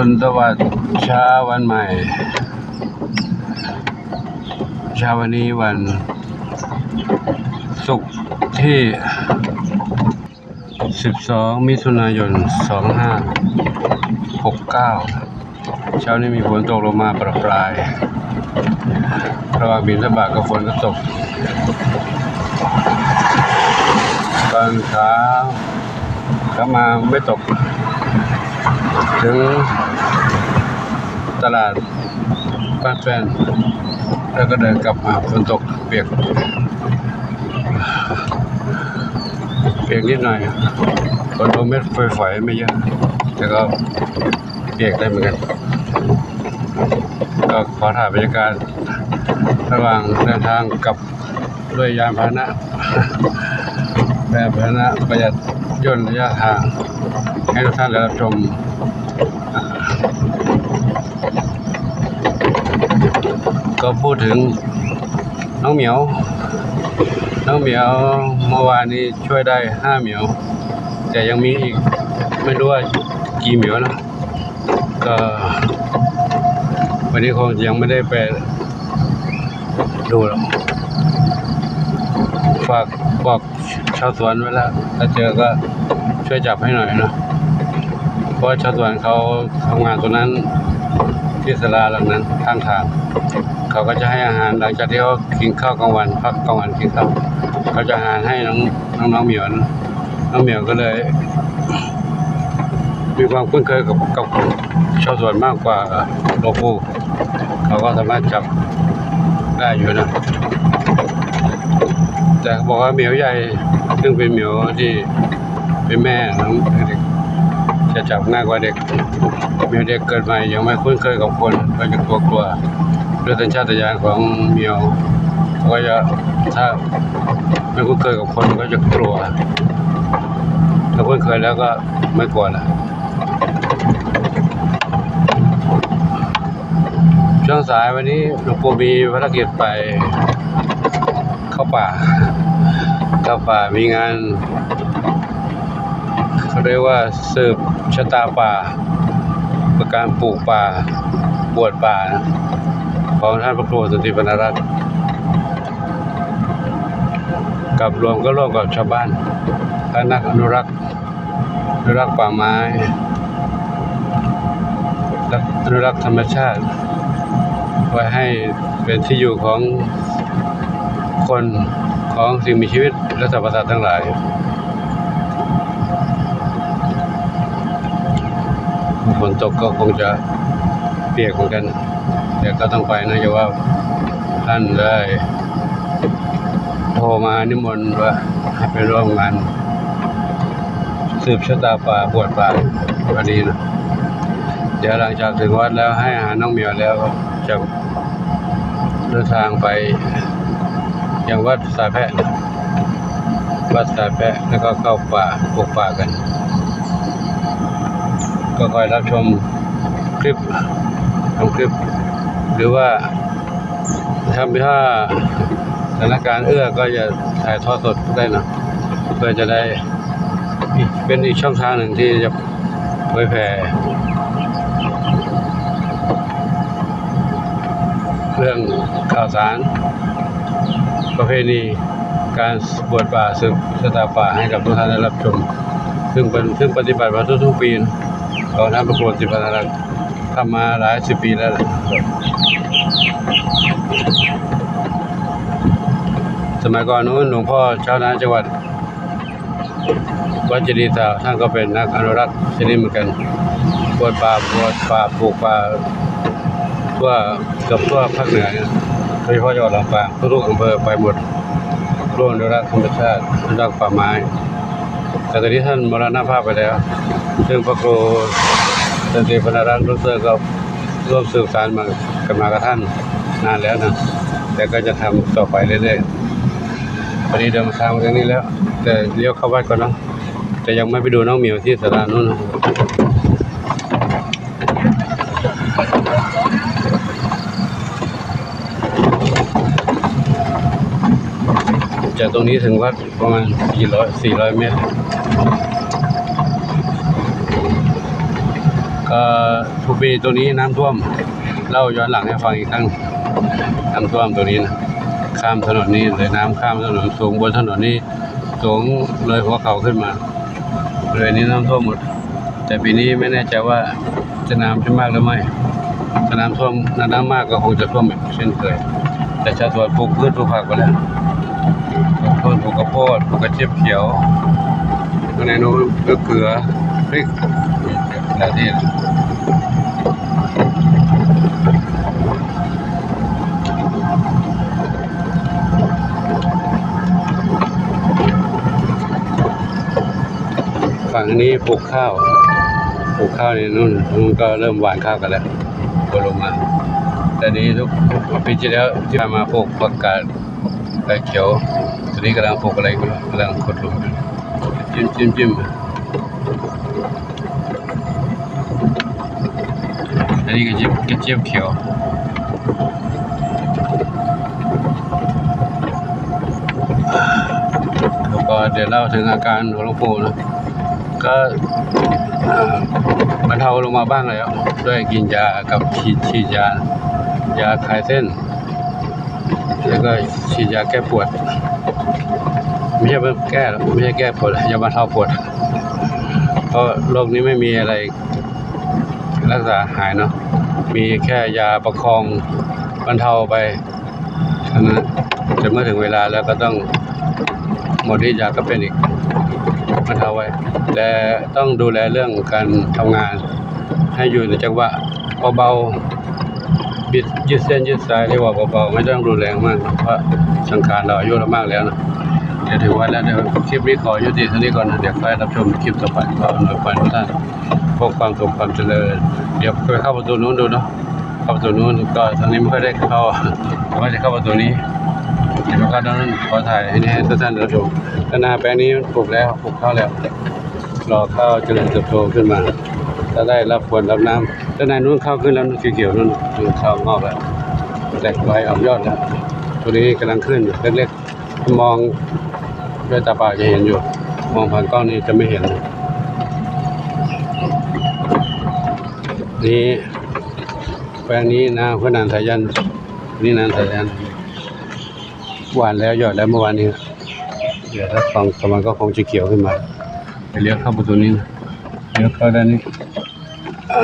สวัสดิ์เช้าวันใหม่ เช้าวันนี้วันศุกร์ที่สิบสอง มิถุนายน สองห้าหกเก้า เช้านี้มีฝนตกลงมาประปราย ระหว่างบิณฑบาตก็ฝนก็ตก ตอนเช้า กลับมาไม่ตก ถึงตลาดบ้านแป้น แล้วก็เดินกลับมา ฝนตกเปียก เปียกนิดหน่อย ฝนตกเม็ดฝอยๆ ไม่เยอะ แต่ก็เปียกได้เหมือนกัน ก็ขอถ่ายบรรยากาศระหว่างเดินทางกลับ ด้วยยานพาหนะ ยานพาหนะประหยัดย่นระยะทาง ให้ทุกท่านได้รับชม ก็พูดถึงน้องเหมียว น้องเหมียวเมื่อวานนี้ช่วยได้ห้าเหมียว แต่ยังมีอีกไม่รู้ว่ากี่เหมียวนะ ก็วันนี้คงยังไม่ได้ไปดูหรอก ฝากบอกชาวสวนไว้แล้ว ถ้าเจอก็ช่วยจับให้หน่อยนะ เพราะว่าชาวสวนเขาทำงานตรงนั้น ที่ศาลาหลังนั้นข้างทาง เขาก็จะให้อาหาร หลังจากที่เขากินข้าวกลางวัน พักกลางวันกินข้าว เขาจะอาหารให้น้อง น้องๆเหมียวนะ น้องเหมียวก็เลย มีความคุ้นเคยกับ กับชาวสวนมากกว่าหลวงปู่ เขาก็สามารถจับได้อยู่นะ แต่เขาบอกว่าเหมียวใหญ่ ซึ่งเป็นเหมียวที่เป็นแม่ของเด็ก จะจับง่ายกว่าเด็ก เหมียวเด็กเกิดใหม่ยังไม่คุ้นเคยกับคน ก็จะกลัวๆ ด้วยสัญชาตญาณของเหมียว ก็จะ ถ้าไม่คุ้นเคยกับคนก็จะกลัว ถ้าคุ้นเคยแล้วก็ไม่กลัวละ ช่วงสายวันนี้หลวงปู่มีภารกิจไปเข้าป่า เข้าป่ามีงาน เขาเรียกว่าสืบชะตาป่า คือการปลูกป่า บวชป่า ของท่านพระครูสันติพรรณรัตน์ กับรวม ก็ร่วมกับชาวบ้าน และนักอนุรักษ์ อนุรักษ์ป่าไม้ และอนุรักษ์ธรรมชาติ ไว้ให้เป็นที่อยู่ของคน ของสิ่งมีชีวิต และสรรพสัตว์ทั้งหลาย ฝนตกก็คงจะเปียกเหมือนกัน แต่ก็ต้องไป เนื่องจากว่าท่านได้โทรมานิมนต์ว่าให้ไปร่วมงานสืบชะตาป่า บวชป่า วันนี้นะ เดี๋ยวหลังจากถึงวัดแล้ว ให้อาหารน้องเหมียวแล้ว จะเดินทางไปยังวัดสาแพะ วัดสาแพะ แล้วก็เข้าป่า ปลูกป่ากัน ก็คอยรับชมคลิป ชมคลิป หรือว่า ถ้า ถ้าสถานการณ์เอื้อก็จะถ่ายทอดสดได้นะ เพื่อจะได้ เป็นอีกช่องทางหนึ่งที่จะเผยแผ่ เรื่องข่าวสาร ประเพณีการบวชป่า สืบชะตาป่าให้กับทุกท่านได้รับชม ซึ่งเป็น ซึ่งปฏิบัติมาทุกๆปี ของท่านพระครูสิทธิพันธรัตน์ ทำมาหลายสิบปีแล้วล่ะ สมัยก่อนนู้น หลวงพ่อเจ้าคณะจังหวัด วัดเจดีย์สาว ท่านก็เป็นนักอนุรักษ์ชนิดเหมือนกัน บวชป่า บวชป่า ปลูกป่า ทั่ว เกือบทั่วภาคเหนือเนี่ย โดยเฉพาะจังหวัดลำปาง ทุกๆอำเภอไปหมด ร่วมอนุรักษ์ธรรมชาติ อนุรักษ์ป่าไม้ แต่ตอนนี้ท่านมรณภาพไปแล้ว ซึ่งพระครูสันติพรรณรัตน์ ดอกเตอร์ ก็ร่วมสืบสานมา กันมากับท่านนานแล้วนะ แต่ก็จะทำต่อไปเรื่อยๆ พอดีเดินทางมาทางนี้แล้ว แต่เลี้ยวเข้าวัดก่อนเนาะ แต่ยังไม่ไปดูน้องเหมียวที่ศาลานู้นนะ จากตรงนี้ถึงวัดประมาณกี่ร้อย สี่ร้อยเมตร ก็ทุ ປີຕົວນີ້ນ້ຳຖ້ວມ ເລົ່າຍ້ອນຫຼັງໃຫ້ຟັງອີກຄັ້ງ. ນ້ຳຖ້ວມຕົວນີ້ນະ ຂ້າມຖະໜົນນີ້ເລີຍ ນ້ຳຂ້າມຖະໜົນສູງ ບົນຖະໜົນນີ້ສູງເລີຍຫົວເຂົ່າຂຶ້ນມາ. ບໍລິເວນນີ້ນ້ຳຖ້ວມໝົດ ແຕ່ປີນີ້ໄມ່ແນ່ໃຈວ່າຈະນ້ຳຈະມາກຫຼືໄມ່. ຖ້ານ້ຳຖ້ວມ ຖ້ານ້ຳມາກກໍຄົງຈະຖ້ວມເຊັ່ນເຄີຍ ແຕ່ຊາວສວນປູກພືດປູກຜັກໄປແລ້ວ ປູກພືດ ປູກກະໂພດ ປູກກະຈຽບຂຽວ ຂ້າງໃນໂນ້ນກໍເກືອ ພລິກ ຫຼາຍທີ່. ຝັ່ງນີ້ປູກຂ້າວ ປູກຂ້າວນີ້ ໂນ້ນ ໂນ້ນກໍເລີ່ມຫວ່ານຂ້າວກັນແລ້ວ ບໍ່ລົງມາ. ແຕ່ນີ້ທຸກປີທີ່ແລ້ວທີ່ຜ່ານມາປູກຜັກກາດ ໃບຂຽວ ຕອນນີ້ກຳລັງປູກອະໄລຢູ່ ກຳລັງຂຸດຫຼຸມຢູ່ ຈິ້ມໆໆ ອັນນີ້ກະຈຽບ ກະຈຽບຂຽວ. ແລ້ວກໍດຽວເລົ່າເຖິງອາການຂອງຫຼວງປູ່ເນາະ ກໍ ເອີ ບັນເທົາລົງມາບ້າງແລ້ວ ດ້ວຍກິນຢາກັບ ສີດ ສີດຢາ ຢາຄາຍເສັ້ນ ແລ້ວກໍສີດຢາແກ້ປວດ ບໍ່ໃຊ່ແກ້ ບໍ່ໃຊ່ແກ້ປວດ ຢາບັນເທົາປວດ ເພາະໂລກນີ້ໄມ່ມີອະໄລລັກສາຫາຍເນາະ ມີແຄ່ຢາປະຄອງບັນເທົາໄປ ອັນນັ້ນ ແຕ່ເມື່ອເຖິງເວລາແລ້ວກໍຕ້ອງໝົດລິດຢາກໍເປັນອີກ ບັນເທົາໄວ້ ແລະ ຕ້ອງດູແລເລື່ອງການທຳງານ ໃຫ້ຢູ່ໃນຈັງຫວະເບົາໆ ບິດ ຢືດເສັ້ນຢືດສາຍ ເອີ້ນວ່າເບົາໆ ໄມ່ຕ້ອງຮຸນແຮງມາກ ເພາະສັງຂານເຮົາອາຍຸເຮົາມາກແລ້ວເນາະ. ດຽວເຖິງວັດແລ້ວ ດຽວຄລິບນີ້ຂໍຍຸຕິເທົ່ານີ້ກ່ອນ ດຽວຄ່ອຍຮັບຊົມຄລິບຕໍ່ໄປ. ຂໍອຳນວຍພອນທຸກທ່ານ ພົບຄວາມສຸກຄວາມຈະເລີນ. ດຽວໄປເຂົ້າປະຕູໂນ້ນດູເນາະ ເຂົ້າປະຕູໂນ້ນ ກໍທາງນີ້ບໍ່ຄ່ອຍໄດ້ເຂົ້າ ວ່າຈະເຂົ້າປະຕູນີ້. ດຽວເຂົ້າທາງນັ້ນ ຂໍຖ່າຍໃຫ້ແນ່ ທຸກທ່ານໄດ້ຊົມ. ທາງໜ້າແປງນີ້ມັນປູກແລ້ວ ປູກເຂົ້າແລ້ວ ລໍເຂົ້າຈະເລີນເຕີບໂຕຂຶ້ນມາ ຈະໄດ້ຮັບຝົນຮັບນ້ຳ. ທາງໜ້າໂນ້ນເຂົ້າຂຶ້ນແລ້ວ ຂຽວໆ ໂນ້ນ ເຂົ້າງອກແລ້ວ ແຕກໃບອອກຍອດແລ້ວ. ໂຕນີ້ກຳລັງຂຶ້ນເລັກໆ ມອງດ້ວຍຕາເປົ່າຈະເຫັນຢູ່ ມອງຜ່ານກ້ອງນີ້ຈະໄມ່ເຫັນ. ນີ້ ແປງນີ້ນາ ເພື່ອນານສາຍັນ ນີ້ນານສາຍັນ ຫວ່ານແລ້ວ ຢອດແລ້ວເມື່ອວານນີ້ ດຽວສັກສອງສາມວັນກໍຄົງຈະຂຽວຂຶ້ນມາ. ໄປລ້ຽວເຂົ້າປະຕູນີ້ນະ ລ້ຽວເຂົ້າດ້ານນີ້. ອ່າ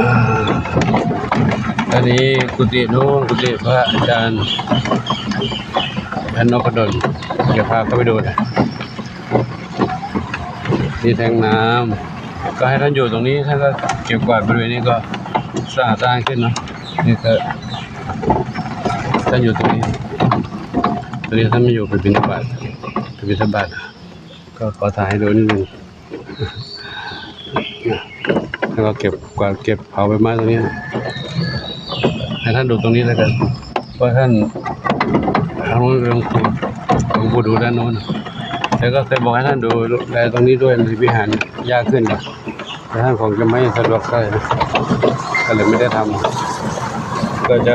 ອັນນີ້ກຸຕິໂນ້ນ ກຸຕິພະອາຈານ ອາຈານນົບພະດົນ ດຽວພາເຂົ້າໄປດູນະ. ມີແທງນ້ຳ ກໍໃຫ້ທ່ານຢູ່ຕົງນີ້ ທ່ານກໍເກັບກວາດບໍລິເວນນີ້ກໍສະອາດສະອ້ານຂຶ້ນເນາະ. ນີ້ກໍທ່ານຢູ່ຕົງນີ້ ຕອນນີ້ທ່ານມາຢູ່ໄປບິນທະບາດ ໄປບິນທະບາດ ກໍຂໍຖ່າຍໃຫ້ດູນິດໜຶ່ງ. ແລ້ວກໍເກັບກວາດເກັບເຜົາໃບໄມ້ຕົງນີ້ ໃຫ້ທ່ານດູຕົງນີ້ແລ້ວກັນ ເພາະທ່ານ ທາງໂນ້ນ ຫຼວງປູ່ ຫຼວງປູ່ດູດ້ານໂນ້ນ ແລ້ວກໍເຄີຍບອກໃຫ້ທ່ານດູແລຕົງນີ້ດ້ວຍ ມີວິຫານຍາກຂຶ້ນ ແຕ່ທ່ານຄົງຈະໄມ່ສະດວກເທົ່າໃດນະ ກໍເລີຍໄມ່ໄດ້ທຳ. ກໍຈະ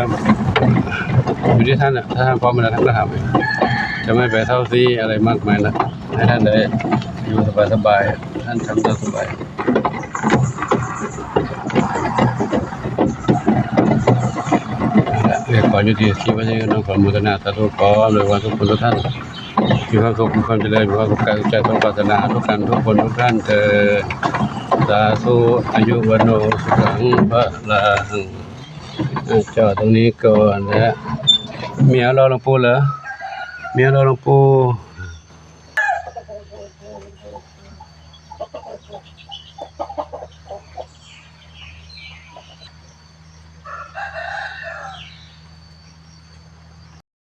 ຢູ່ທີ່ທ່ານນະ ຖ້າທ່ານພ້ອມແລ້ວທ່ານກໍທຳເອງ ຈະໄມ່ໄປເຊົາຊີ້ອະໄລມາກມາຍນະ ໃຫ້ທ່ານໄດ້ຢູ່ສະບາຍໆ ທ່ານທຳຕາມສະບາຍ. ແລະ ຂໍຍຸຕິຄລິບໄວ້ເທົ່ານີ້ກ່ອນເນາະ ຂໍອະນຸໂມທະນາສາທຸ ຂໍອຳນວຍພອນທຸກຄົນທຸກທ່ານ ມີຄວາມສຸກ ມີຄວາມຈະເລີນ ມີຄວາມສຸກກາຍສຸກໃຈ ສົມປາດຖະໜາທຸກທ່ານທຸກຄົນທຸກທ່ານເທີ້ນ ສາທຸ ອາຍຸ ວັນໂນ ສຸຂັງ ພະລັງ. ອ່າ ຈອດຕົງນີ້ກ່ອນ ແລະ ເມຍລໍຫຼວງປູ່ເລີ ເມຍລໍຫຼວງປູ່.